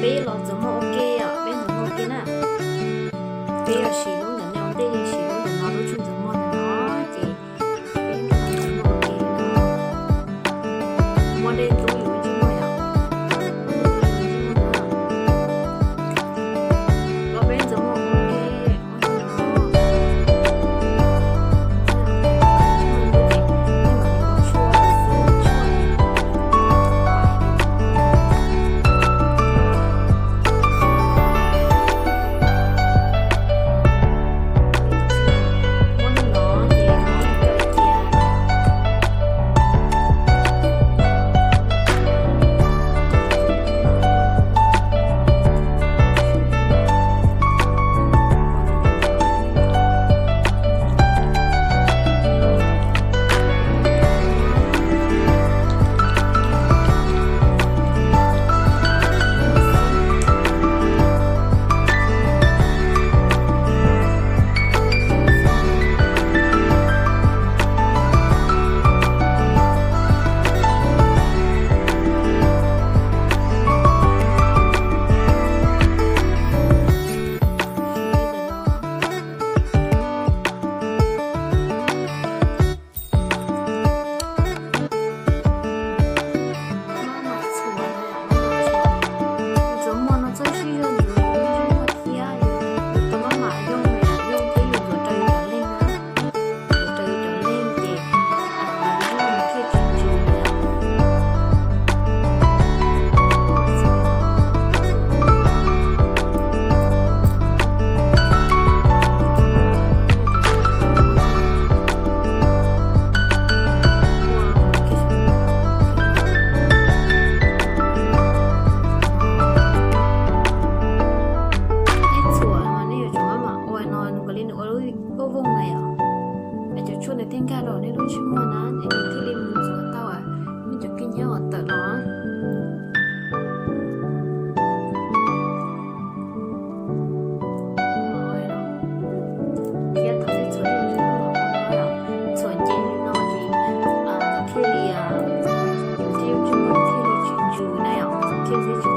Peb los ntxuav muag ua ke os, peb ntxuav muag ua ke na. Peb yuav siv lub ntawm no, tej zaum siv lub ntawm no, lub tshuaj ntxuav muag ntawm no ces peb ntxuav muag ua ke no. Muab dej ntub yus lub ntsej muag yom. Los peb ntxuav muag ua ke. Ntxuav muag no txhob sib zog ntxuav yus lub ntsej muag thiab, yus tau maj mam yoog, yoog thiab yus ntxuav raws yus cov leeg na. Ntxuav raws yus cov leeg ces yus lub ntsej muag thiaj tsis ntsws na. Nej txhuam mas nej yuav tsum maj mam ua no, nws kom li nws ua lub vooj vooj na yom. Es cov tshuaj ntawd thiaj nkag los nej lub ntsej muag na, es nws thiaj li mus ntxuav tau nej cov kis nyab uas tawm los. Thiab thaum nej txhuam nej lub ntsej muag, txhuam nce li no ces thiaj li, yus thiaj, yus lub ntsej muag thiaj li tsis ntsws na yom, thiaj li tsis